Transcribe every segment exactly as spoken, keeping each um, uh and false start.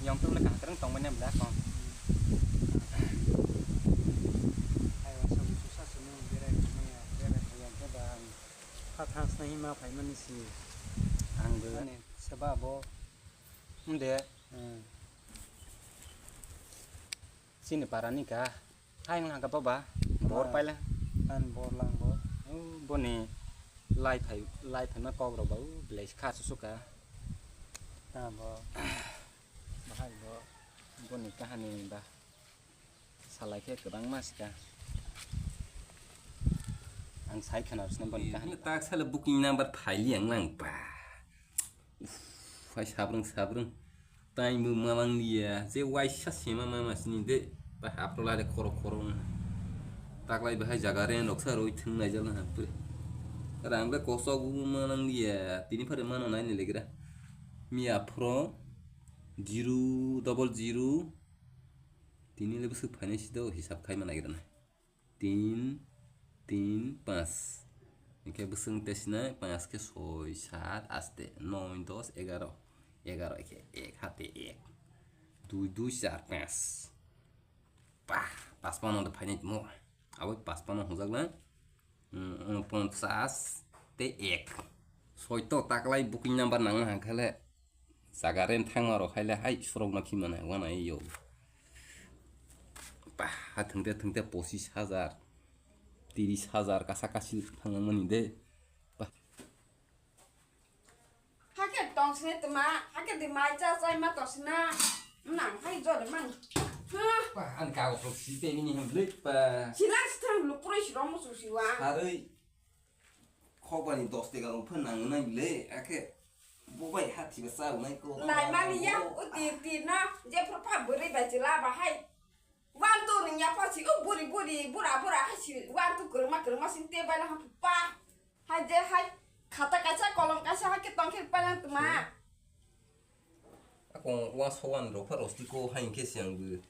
Yang tu le kaham tong manya bla kong. Ai, wasa busu sa sini berai manya, berai manya ke ba. Kha thang sini ma phai mani si. Ang bo. Ani seba bo. Inde. Hmm. Sini para ni ka. Hai wng hangka baba. Bor Ah. Paila. An bor lang bo. Oh, boni lai phai, lai phai ma kok rok ba. Oh, belai kha susu ka. Ah, bo. Bahai bo. Boni kahani ba. Salai khe kwbangma sika. Ang sai khana rwsna boni kahani. Tak sala booking number phaili ang lang ba. Uff, hai sabrung sabrung. Time bo malang liya. Je waisa sema mama sini de. Ba hapro lare khoro khoro. Taklai bahai jaga ren roksa roi thung naijal na hapre. Rang bai kosok bo malang liya. Tini phare mano nai ni legra. Miya phro zero double zero. Tini le bwswk phainai si do hisab khaima nagira nai. Tin, tin, panch. Hingke bwswng te sinai, panch ke soi, sat, aste, noi, dos, egaro. Egaro ke ek, hate ek. Dui, dui, char, panch. Bah, paspano de phainai mo. Aboi paspano hojak lang. Hmm, unponchas te ek. Soito taklai booking number nang na hangkha le. Jaga ren thangma rok hai le hai surok no khimana wana yo. Bah, ha thwngte thwngte pochis hajar, tiris hajar kasa kasi thangmani de. Bah. Hake tong sini tma, hake di mai cha chai ma to sina. Nang hai jor man. Ha. Bah, an ka ko si te mini hem le pa. Sila sithang lu pura si romo su siwa. Harui. Khokbani dos teka rok phan nang nai bile, akhe bo bai ha thiba cha nai ko. Nai mani ya, o tir tir na, je phra pha bwrwi bai chwla ba hai. Wan tu ring ya pha si, o buri buri, bura bura hai si, wan tu kwrwngma kwrwngma sing te bai na ha pa. Hai je hai, khata kaisa kolom kaisa hai khe tong khe pa lang tma. Ako wa sowan rok pha rosti ko hai khe siang bu.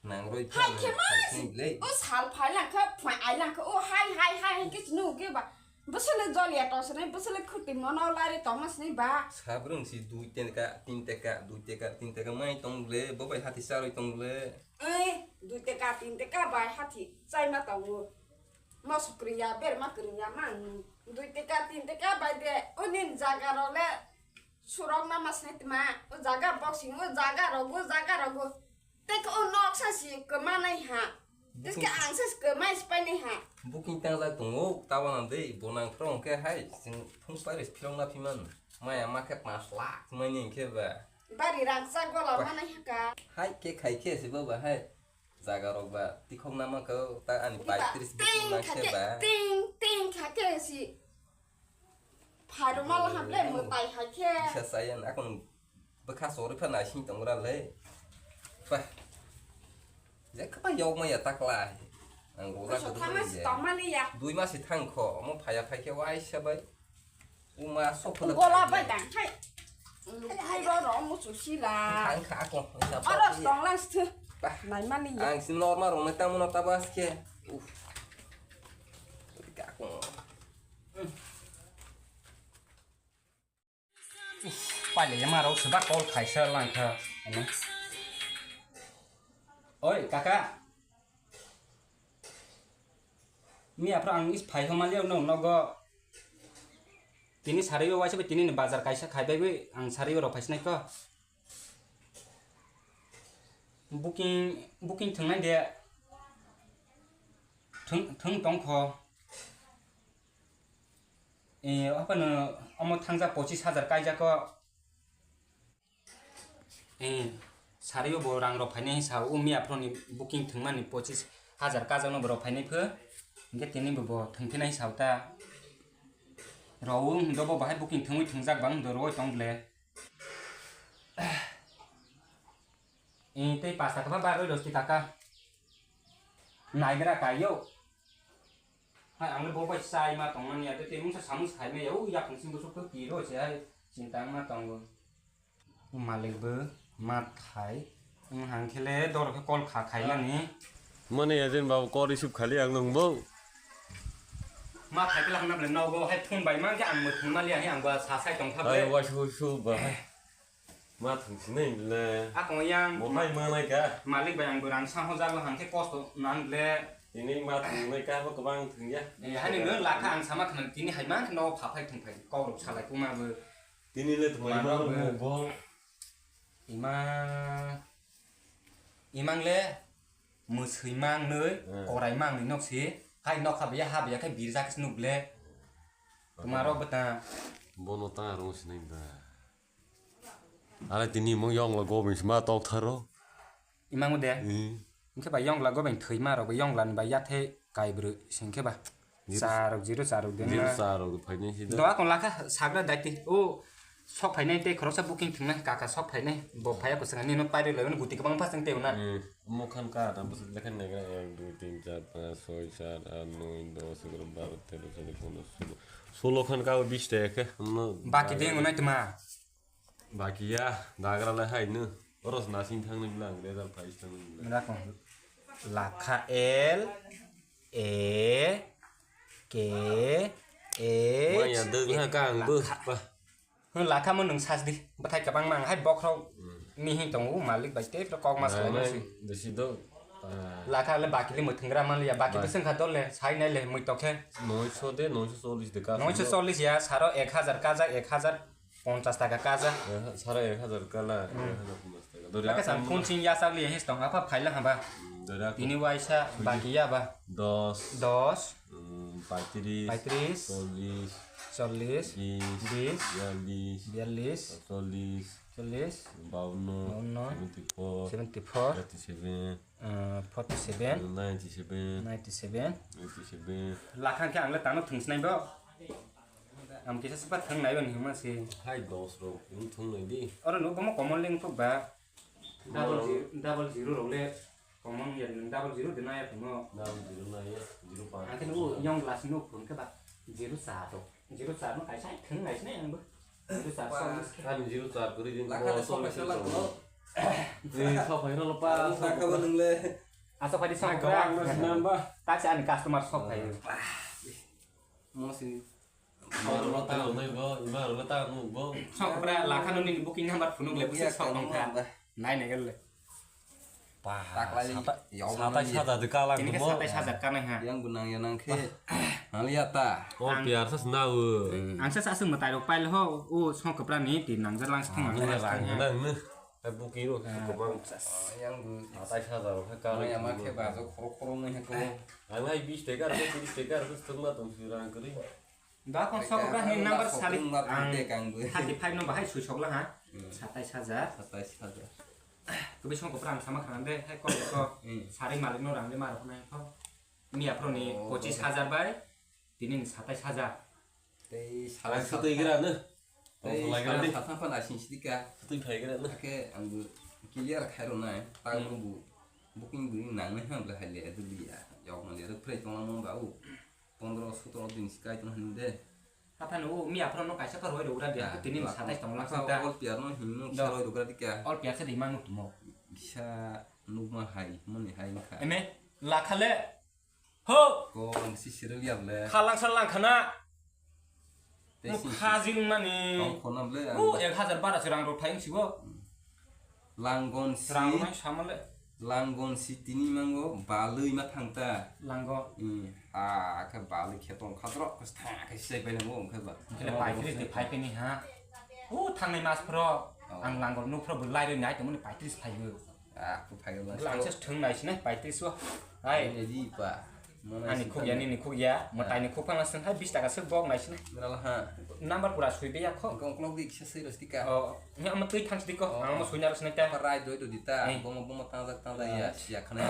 Nang roi hai khe ma si. O sal phai lang kha, phai ai lang kha. O hai hai hai hai khe sinu khe ba. Bwswle jol ya to sini, bwswle khuti mono lari to ma sini ba. Sabrung si dui teka, tin teka, dui teka, tin teka mai tong le, bo bai hati charoi tong le. Eh, dui teka, tin teka bai hati chai ma tongo. Mo sukri ya, ber ma kri ya ma. Dui teka, tin teka bai de, o nin jaga ro le. Surok na ma sini tma, o jaga boxing, o jaga rogo, jaga rogo. Tei khe o nok sa si kwmanai ha. Tei khe ang sa si kwmai si painai ha. Booking tangjak tongo, tabana de, bo nang phro hwnkhe hai, chwng phung paris philong na phiman. Maya ma khe panch lakh mani hwnkhe ba. Bari rangchak gola manai ha ka. Hai khe khai khe se bo ba hai. Jaga rok ba tikhok na ma khe ta ani paitris booking na khe ba. Ting, ting kha khe si. Phairok mal ham le mwtai hai khe. Kisa sayan akon bwkha sorwi pha naising tongra le. Bah. Je kha yok maya takla. Ang roja ko thangma si tongmani ya. Dui mas si thang kho, omo phaya phai khe waisa bai. Uma sok pha. Gola bai dang khai. Hai ro ro mu su si la. Thang kha akon. Oro tonglang sthu. Bah. Naimani ya. Ang si normal rong tamo na tabas khe. Uf. Ka akon. Paile yama rok se ba call khaisa lang kha. Oi kaka. Miya phra ang is phai homa liya no nogo. Tini sari o waisa tini ni bazar kaisa khai bai ang sari o rok phaisnai ko. Booking, booking thwngnai de. Thwng, thwng tong kho. Eh, apa no omo thangjak pochis hajar kaijak ko. Eh, sari o bo rang rok phainai sa o miya phro ni booking thwngmani pochis hajar kajak no bo rok phainai pho. Hingke tini bo bo thwngphinai sa ta. Ro o hwndo bo bahai booking thwngwi thwngjak bang do roi tong ble. Eh, tei pasta kha baroi rosti taka. Naigra kayo. Hai, ang le bo bai chai ma tong mani ya, tei mungsa samung sai ma ya, o ya phung sing busuk to tiro se hai, chinta ma tongo. O malik bo ma thai, wng hang khe le doro khe call kha khai mani. Mani agent babu call receive khali ang nung bo. Ma thai khe la hwnna bole nogo hai phone bai man khe ang muthung ma liya hai ang ba sa sai tong kha bole. Hai, waisu, waisu ba hai. Ma thwng sinai le. Akong yang Bo hai ma nai ka. Malik bai ang bo rang sang ho jago hang khe kosto nang le. Tini ma thwng nai ka bo kwbang thwng ya. Eh, hani no lakha ang sama khna tini hai ma no pha phai thwng phai kok rok salai kuma bo. Tini le thwng Ma ma no no bo. Bo. Ima, imang le mwswi mang nwi, Hmm. korai mang nwi nok si. Hai nok ha biya ha biya khe birja khe nuk le. Tuma rok bwta. Bono ta rong sinai ba. Are tini mung yong la gobin sima tok tharo. Imang de. Hmm. Hingke ba yong la gobin thwi ma rok yong lan ba ya the kai bru singke ba. Zero. Sa rok zero sa rok den Zero na. Sa rok phainai si da. Do akon lakha sagra daiti. O sok phainai tei khoroksa booking thwngna kaka sok phainai. Bo phaiya ko sanga nino pairi loi guti kwbang pha sing tei na. Hmm. Omo khan ka ta bwswk lekha naigra ek, dui, tin, char, panch, soi, sat, aat, noi, dos, egaroh, baro, tero, chaudo, pondro, solo. Solo khan ka o bis ta ekhe. Omo Baki de ngunai tuma. Baki ya, dagra le hai no. Oros nasing thang ni blang, result phai thang ni blang. Mira kon. Lakha L A K A. Wah, ya, deng ha kang bu. Lakha. Ba. Hwn lakha mo nwng sas di. Bathai kabang mang hai bokhro Hmm. ni hin tongo malik bai te kok mas Nai, lai nai, si. Desi do. Ah. Lakha le baki le mwthwngra man ya, baki Bai. Bwswng kha dol le, sai nai le mui tokhe. Noisho de, noisho chollish de ka. Noisho chollish ya, saro ek hajar kaja, ek hajar ponchas taka kaja. Eh, saro ek hajar kala, Hmm. ek hajar ponchas taka. Dori Lakha akam san phone sing ya sak li his tong, apa phaila haba. Hmm, dori akam. Tini waisa Suji. Baki ya ba. Dos. Dos. Hmm, paitris. Paitris. Chollish. Chollish. Bis. Bis. Biyallish. Biyallish. Chollish. Chollish. Bawanno. Bawanno. Seventy four. Seventy four. Eighty seven. Ah, forty seven. Ninety seven. Ninety seven. Eighty seven. Lakha khe ang le tano thwng sinai bo. Ang kisa sipa thwng nai bo ni hima se. Hai dos rok, wng thwng nai di. Oro no bomo common link thok ba. Double zero, double zero rok le common ya, double zero de nai ya phungo. Double zero nai ya, zero pa. Ang khe no yong glass no phun khe ba. Zero sa to. Zero sa no kaisa thwng nai sinai ang bo. Zero sa so. Ani zero sa kuri din. Lakha de so kaisa lakh no. Ni so phai no pa. Lakha ba nung le. Asa phai di so. Ang kra. Ang no sinam ba. Taksi ani customer so phai. Mo si. Ima rwla ta nung bo, ima rwla ta nung bo. Songkra lakha no nini booking number phunuk le bwswk sok nong kha. Nai nai gel le. Taklai satai, yau satai nai. Satai saja de kalang. Tini ke mo. Satai saja kanai ha. Yang benang ya nang khe. Hal ya ta. Oh, piar sa sna u. Ang sa sa sung matai rok pail ho. O songkra ni ti nang jar lang sa thang. Nang ne. Ai booking ro ko bang. Yang bu. Satai saja ro kha kalang. Yang ma khe ba jo khoro khoro nai ko. Ang ai bis taka, tiris taka, thung ma tong si rang kri. Da kon sok bra ni number sali ang thirty five no bahai sui sok la ha. Satais hajar. Satais hajar. Kubi song kopra ang sama khana de hai kok kok. Sari malik no rang de mar hona kho. Miya pro ni pochis hajar bai tini ni satais hajar. Tei sala sutui gira ne. Tei sala sala sala pan asing sidika. Sutui phai gira ne. Ke ang bu clear khairo nai. Ta mo bu booking bu nang ne ham bla hai le du biya. Yok ma le ru pre tong mo ba u. Pondro sotro din si kai tong hwn de. Haphano o miya phano no kaisa kha roi rok ura de. Tini ni satais tong lang sa ta. Ol piar no hin no sa roi rok ura dikya. Ol piar sa di mang no tumo. Bisa nukma hai moni hai kha. Eme lakha le. Ho. Ko ang si siril yar le. Khalang sa lang khana. Mo khajil mani. Tong khonam le. O ek hajar bara se rang rok thai si go. Langgon si. Rang rok sama le. Langgon si tini mango balui ma thang ta. Langgon. Hmm. Ha, khe balui khe tong khadrok khe thang khe se bai nango khe ba. Khe paitris de phai khe ni ha. U thangnai mas phro. Ang langgon nuk phro bo lai roi nai tongmani paitris phai bo. Ah, ko phai ba. Lang se thung nai sinai paitris o. Hai. Ni di pa. Ani khuk ya, nini khuk ya, mwtai ni khuk phang aswng hai bis taka swk bok nai sinai. Mera la ha. Number pura sui be ya kho. Kong klok di kisa sui ros tika. Oh, ni ama twi thang sidi ko, ang ama sui na ros nai ta. Rai doi doi di ta. Bomo bomo tang jak tang jak ya, siya khana.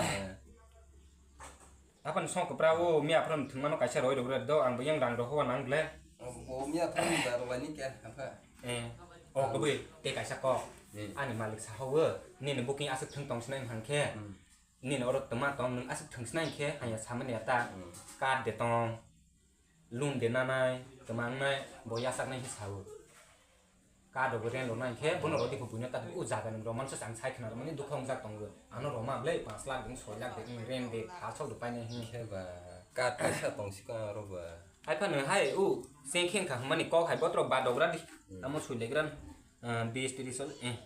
Apan song kopra o, mi apran thung mano kaisa roi rok do, ang bo yang rang rok ho nang ble. Bo mi apran da rok lai ni kya, apa? Eh. Oh, koboi, te kaisa kok. Ani malik sa ho o, nini booking aswk thung tong sinai hang khe. Nini oro twma tong, nwng aswk thwng sinai khe, hanya samani ya ta. Card de tong, loan de nanai, twma wngnai, bo yachaknai khe sao. Card rok bo rent rok nai khe, bono rodi bo buino ta o jaga ni rok mansa ang sai khna rwmani dukha wngjak tongo. Ano roma ble panch lakh de, soi lakh de, wng rent de, ha sok de painai hwn. Khe ba, card kaisa tong si ko aro ba. Hai phano hai o, seng kheng kha hwnmani kok hai botrok ba dogra di. Amo sui legra, ah, bis tris, eh.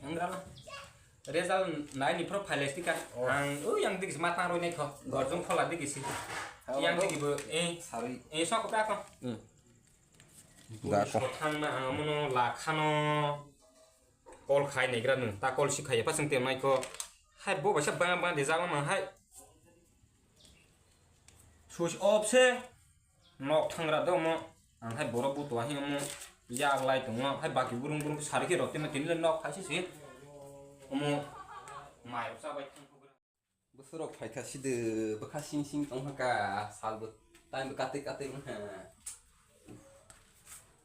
Ang rala. Result nai ni phoro phailai sika. Oh. Ang ui yang dikis matang roi nai kho. Gorjong phola dikis. Yang dikis bo, eh. Sarui. Eh, sok ka ko. Hmm. Thang na ang mono lakhano. Call khai naigra nung. Ta call si khai pa sing tem nai kho. Hai bo baisa bang bang de jama ma hai. Switch off se. Nok thangra do mo. Ang hai borok butua hi omo yak lai tongo. Hai baki burung burung sari khe rok tini tini le nok khai se se. Omo mai rok chabai thang. Bwswk rok phaikha side bwkha sing sing tongkha ka sal bo time bo katwi katwi wngkha.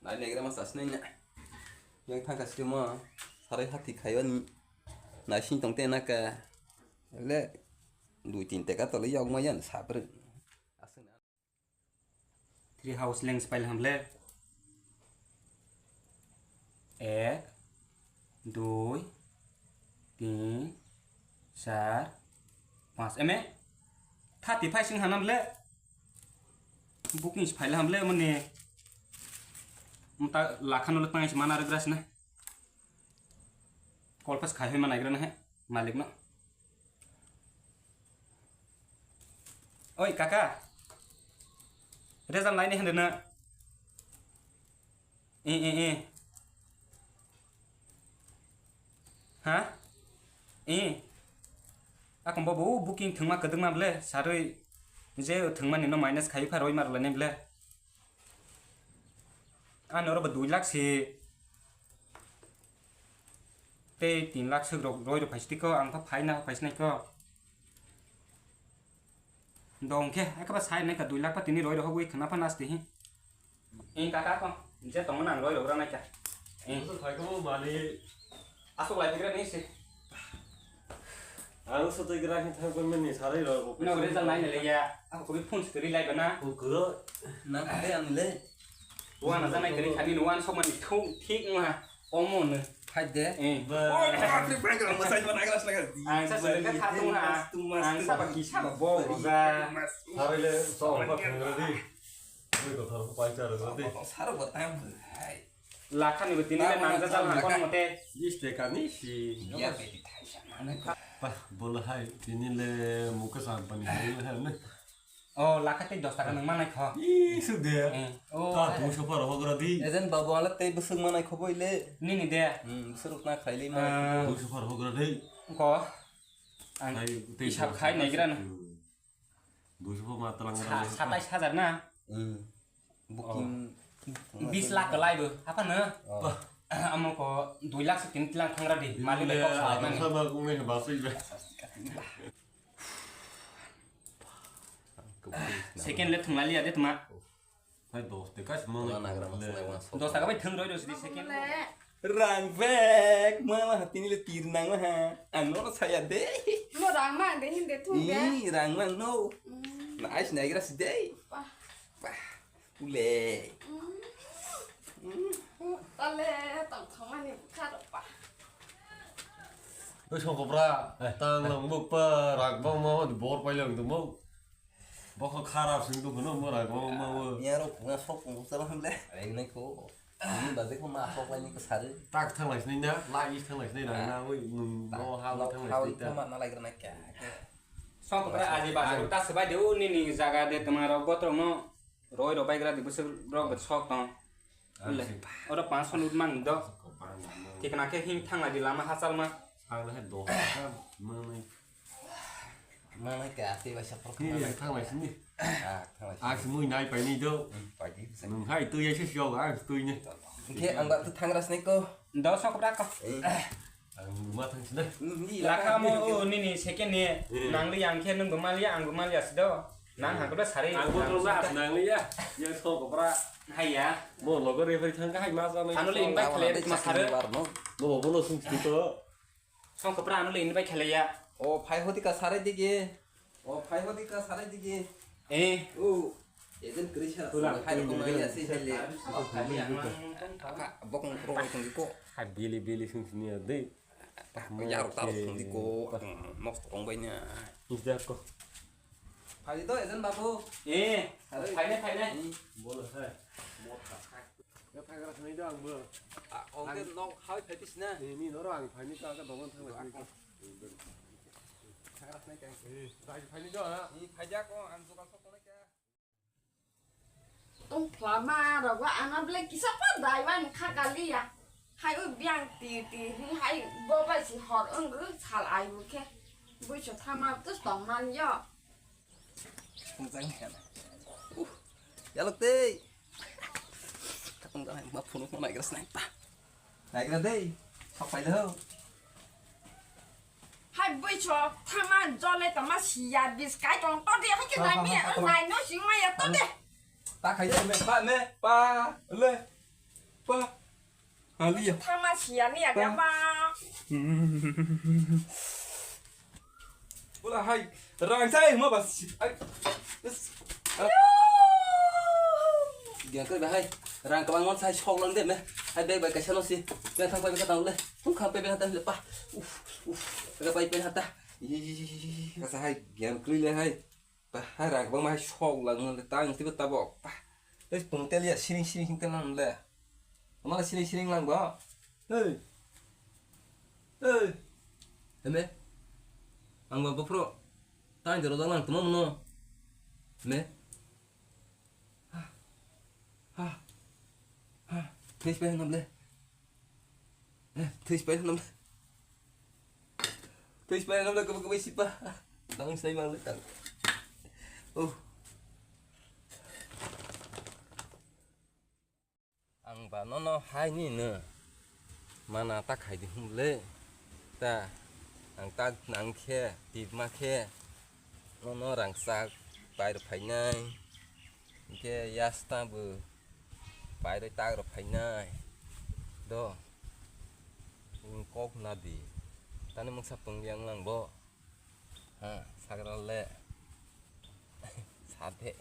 Nai negra ma sasnai na. Yang thangkha side mo sarai hati khaiwani. Naising tongte naka. Le dui tin teka tole yokma yan sabrwk. Aswk na. Three house length pail hamle. Ek, dui, tin, char, panch. Eme thirty five sing hanam le. Booking si pail hamle mani. Mta lakhan le tang si mana re grasna. Call pass khai hoi manai grana he. Malik no. Oi, kaka. Result naini hande na. Eh, eh, eh. Ha? Eh. Akon bobo booking thwngma kwdwkma ble, sarui je thwngmani no minus khai pha roi mar lani ble. Ani oro bo dui lakh se. Tei tin lakh swk rok roi rok phaisidi ko, ang kho phaina phaisinai ko. Dong khe, ekaba sai nai ka dui lakh pa tini roi rok hogwi khna pha nasti hi. Ing kaka ko, je tongo nang roi rok rana kya. Ing. Busu phai ko mani. Asok lai bigra ni se. Ang sotoi gra hin thang ko mani sarai rok. No result nai le ya. Ako ko phone screen lai bana. Ko kuro. Nang kare ang le. Wana janai kari khani no wan sok mani thung thik ma. Omo no. Phai de. Eh. Ba. Oi, ma tri pai gra ma sai ma nagra slaga. Ang sa sele ka khatung ha. Ang sa ba kisa ba bo roja. Sarai le so pa thang gra di. Ui ko thar ko pai cha gra di. Saro ba tam. Hai. Lakha ni bo tini le nang jajal ha kon mote. Bis te kani si. Ya beti thaisa mane. Pah, bolo hai, tini le mukesh ambani hai le hai ne. Oh, lakha tei dos taka nang manai kho. Ih, suk de. Eh, oh. Ta tu sopar hogra di. Ejen babu ala tei busuk manai kho boi le. Nini de. Hmm, busuk na khaili manai. Dui sopar hogra di. Ko. Ang isap khai naigra na. Dui sopar ma talang. Satais hajar na. Hmm. Booking. Bis lakh kwlai bo, apa no? Oh. Amo ko dui lakh se tin tilang thangra di, malik le kok salai mani. Sama kung ne ba sui be. Second le thung lali ade tuma. Hai dos te kas mo. Dos taka bai thung roi dos di second. Rang bag, mala hatini le tir nang ha. Ang no saya de. No rang ma de hin de thung de. Ni rang ma no. Hmm. Na ais na igra si de. Wah. Wah. Ule. Hmm. Hmm. Tale tong thong ani bukha ro pa. Oi song kopra. Eh. Tang lang buk pa rak bang ma di bor pai lang tu mo. Bokho kharap sing tu kuno mo rak bang ma wo. Ya ro kunga sok kung sala ham le. Ai nai ko. Ni ba de ko ma sok lai ni ko sare. Tak thang lai sini na, lai is thang lai sini na na oi nung no ha la thang lai sini ta. Thang ma na lai gra na kya. Sok kopra aji ba ta sebai de o ni ni jaga de tuma ro botro no. Roi rok baigra di bwswk rok bo sok tong. Ule. Oro panch sho nut mang do. Thikna khe hing thang lai di lama hachal ma. Ang le dos taka manai. Manai ka ate ba sapor. Hi thang lai sini. Ah, thang lai. Ang sini nai pai ni do. Pai di. Nung hai tu ya se sio ang tu ni. Oke, ang ba tu thang ras ni ko. Do sok bra ko. Ang ma thang sini. Lakha mo o nini second ni nang li yang khe nung bo mali ang bo mali as do. Nang hangkhe sari. Ang bo tong na nang li ya. Yang sok kopra. Hai ya. Mo logo re phai thang hai ma sa nai. Ano le invite khle ma sare. Bo bo lo sung sti to. Sok kopra ano le invite khle ya. O phai hodi ka sare dige. O phai hodi ka sare dige. Eh. O. Ejen krisa. Hai ko mali ase hele. Bokong pro ko tong ko. Hai bili bili sung sini ade. Yarok tarok tongdi ko, nosto tongbai na. Is that ko? Phai do ejen babu. Eh, phainai, phainai. Bolo hai. Thagra khnai do ang bo. Ah, ong de nok hai phai pis na. Ni, ni noro ang phai ni ka ka dogon thang lai. Thagra khnai kang. Eh, rai phai ni do ha. Ni phai ja ko ang jogal sok ko na kya. Tong phlama rogo ana ble kisa pa daiwan kha kaliya. Hai u biang ti ti hi hai bo bai si hor ung sal ai u khe. Bui so thama tu tong man yo. Tong jang khe. Uh, yalok tei. Katong jang ma phunuk ma naigra snai pa. Naigra dei. Sok pai do. Hai bui so thama jole tama siya bis kai tong to de hai ke nai mi nai no sing ma ya to de. Ta khai de me pa me pa le pa. Aliya. Thama siya ni ya ba. Bola hai rang sai ma bas. Ai. Gyan kar hai rang kabang mon sai sok lang de me. Hai bag bai kaisa no si. Gyan thang pai ka tang le. Tum kham pe be hata le pa. Uf uf. Ka pai pe hata. Ka sa hai gyan kri le hai. Pah, hai rang bangma hai sok lang le tang tiba tabok. Pah. Tei tong tel ya siring siring sing tel lang le. Amala siring siring lang ba. Hey. Hey. Heme. Ang ba bopro. Tang jero lang tuma mono. Me. Ha. Ha. Ha. Tei spai nam le. Eh, tei spai nam le. Tei spai nam le kaba kaba sipa. Tang sai mang le tang. Oh. Ang ba nono hai ni no. Mana ta khai di hum le. Ta. Ang ta nang khe, ti ma khe. Nono rang sak pai ro phai nai. Hingke yasta bo pairoi tagrok phainai do. Kok nadi tani mungsa pung yang lang bo. Ha, sagra le. Sade.